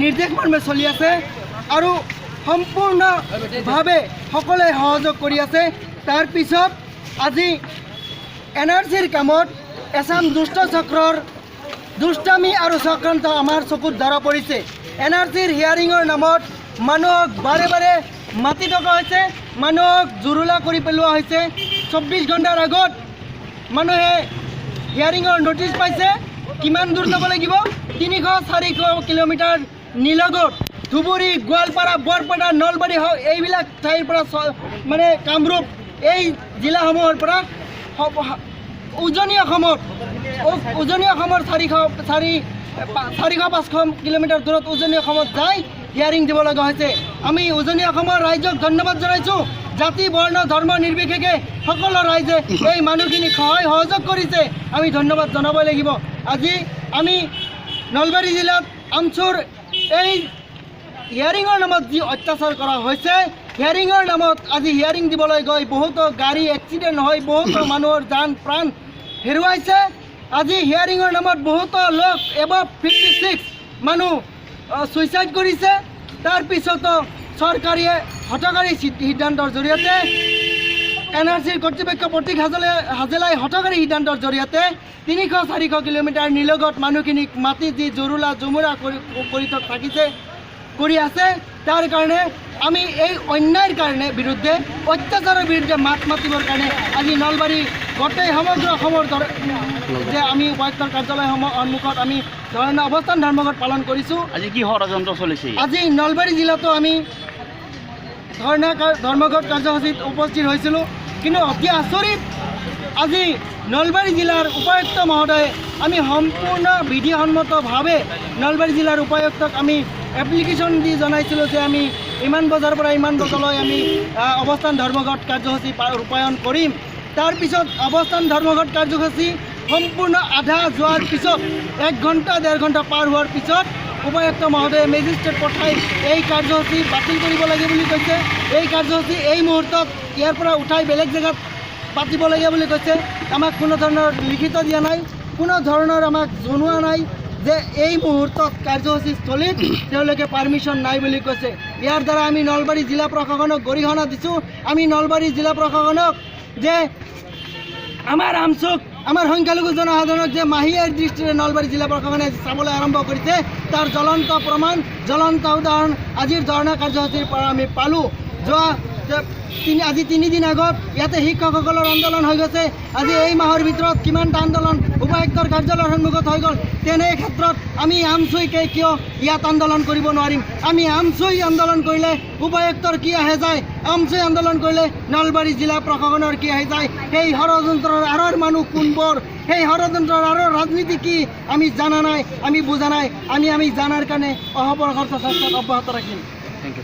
নিৰ্দেশ মৰ্মে চলি আছে আৰু সম্পূৰ্ণভাৱে সকলোৱে সহযোগ কৰি আছে। তাৰপিছত আজি এনআৰচিৰ কামত এচাম দুষ্ট চক্ৰৰ দুষ্টামি আৰু চক্ৰান্ত আমাৰ চকুত ধৰা পৰিছে। এনআৰচিৰ হিয়াৰিঙৰ নামত মানুহক বাৰে বাৰে মাতি থকা হৈছে, মানুহক জুৰুলা কৰি পেলোৱা হৈছে। 24 ঘণ্টাৰ আগত মানুহে হিয়াৰিঙৰ ন'টিছ পাইছে। কিমান দূৰ যাব লাগিব? 300-400 কিলোমিটাৰ নিলগত ধুবুৰী, গোৱালপাৰা, বৰপেটা, নলবাৰী হওক, এইবিলাক ঠাইৰ পৰা মানে কামৰূপ, এই জিলাসমূহৰ পৰা উজনি অসমত, উজনি অসমৰ 400-500 কিলোমিটাৰ দূৰত উজনি অসমত যাই হিয়াৰিং দিব লগা হৈছে। আমি উজনি অসমৰ ৰাইজক ধন্যবাদ জনাইছোঁ। জাতি, বৰ্ণ, ধৰ্ম নিৰ্বিশেষে সকলো ৰাইজে এই মানুহখিনিক সহায় সহযোগ কৰিছে। আমি ধন্যবাদ জনাবই লাগিব। আজি আমি নলবাৰী জিলাত আমচুৰ এই হিয়াৰিঙৰ নামত যি অত্যাচাৰ কৰা হৈছে, হিয়াৰিঙৰ নামত আজি হিয়াৰিং দিবলৈ গৈ বহুতো গাড়ী এক্সিডেণ্ট হৈ বহুতো মানুহৰ জান প্ৰাণ হেৰুৱাইছে। আজি হিয়াৰিঙৰ নামত বহুতো লোক, এবভ 56 মানুহ ছুইচাইড কৰিছে। তাৰপিছতো চৰকাৰীয়ে হঠকাৰী সিদ্ধান্তৰ জৰিয়তে, এনআৰচিৰ কৰ্তৃপক্ষ প্ৰতীক হাজেলাই হঠকাৰী সিদ্ধান্তৰ জৰিয়তে 300-400 কিলোমিটাৰ নিলগত মানুহখিনিক মাতি যি জুৰুলা জুমুৰা কৰি কৰি থাকিছে, কৰি আছে, তাৰ কাৰণে আমি এই অন্যায়ৰ কাৰণে বিৰুদ্ধে, অত্যাচাৰৰ বিৰুদ্ধে মাত মাতিবৰ কাৰণে আজি নলবাৰী গোটেই সমগ্ৰ অসমৰ দৰে যে আমি উপায়ুক্তৰ কাৰ্যালয় সন্মুখত আমি ধৰণে অৱস্থান ধৰ্মঘট পালন কৰিছোঁ। আজি কি ষড়যন্ত্ৰ চলিছে ইয়াত? আজি নলবাৰী জিলাতো আমি ধৰ্ণা ধৰ্মঘট কাৰ্যসূচীত উপস্থিত হৈছিলোঁ। কিন্তু অতি আচৰিত, আজি নলবাৰী জিলাৰ উপায়ুক্ত মহোদয়ে, আমি সম্পূৰ্ণ বিধিসন্মতভাৱে নলবাৰী জিলাৰ উপায়ুক্তক আমি এপ্লিকেশ্যন দি জনাইছিলোঁ যে আমি ইমান বজাৰ পৰা ইমান বজালৈ আমি অৱস্থান ধৰ্মঘট কাৰ্যসূচী ৰূপায়ণ কৰিম। তাৰপিছত অৱস্থান ধৰ্মঘট কাৰ্যসূচী সম্পূৰ্ণ আধা যোৱাৰ পিছত, এক ঘণ্টা ডেৰ ঘণ্টা পাৰ হোৱাৰ পিছত উপায়ুক্ত মহোদয়ে মেজিষ্ট্ৰেট পঠাই এই কাৰ্যসূচী বাতিল কৰিব লাগে বুলি কৈছে। এই কাৰ্যসূচী এই মুহূৰ্তত ইয়াৰ পৰা উঠাই বেলেগ জেগাত পাতিব লাগে বুলি কৈছে। আমাক কোনো ধৰণৰ লিখিত দিয়া নাই, কোনো ধৰণৰ আমাক জনোৱা নাই যে এই মুহূৰ্তত কাৰ্যসূচীস্থলীত তেওঁলোকে পাৰ্মিশ্যন নাই বুলি কৈছে। ইয়াৰ দ্বাৰা আমি নলবাৰী জিলা প্ৰশাসনক গৰিহণা দিছোঁ। আমি নলবাৰী জিলা প্ৰশাসনক যে আমাৰ আমচুক, আমাৰ সংখ্যালঘু জনসাধাৰণক যে মাহীআইৰ দৃষ্টিৰে নলবাৰী জিলা প্ৰশাসনে চাবলৈ আৰম্ভ কৰিছে, তাৰ জ্বলন্ত প্ৰমাণ, জ্বলন্ত উদাহৰণ আজিৰ ধৰ্ণা কাৰ্যসূচীৰ পৰা আমি পালোঁ। যোৱা যে আজি 3 দিন আগত ইয়াতে শিক্ষকসকলৰ আন্দোলন হৈ গৈছে। আজি এই মাহৰ ভিতৰত কিমানটা আন্দোলন উপায়ুক্তৰ কাৰ্যালয়ৰ সন্মুখত হৈ গ'ল। তেনে ক্ষেত্ৰত আমি আমচুইকে কিয় ইয়াত আন্দোলন কৰিব নোৱাৰিম? আমি আমচুই আন্দোলন কৰিলে উপায়ুক্তৰ কি আহে যায়? আমচুই আন্দোলন কৰিলে নলবাৰী জিলা প্ৰশাসনৰ কি আহে যায়? সেই ষড়যন্ত্ৰৰ আঁৰৰ মানুহ কোনবোৰ, সেই ষড়যন্ত্ৰৰ আঁৰৰ ৰাজনীতি কি, আমি জানা নাই, আমি বুজা নাই। আমি আমি জানাৰ কাৰণে অহোপুৰুষাৰ্থ চেষ্টাত অব্যাহত ৰাখিম। Thank U.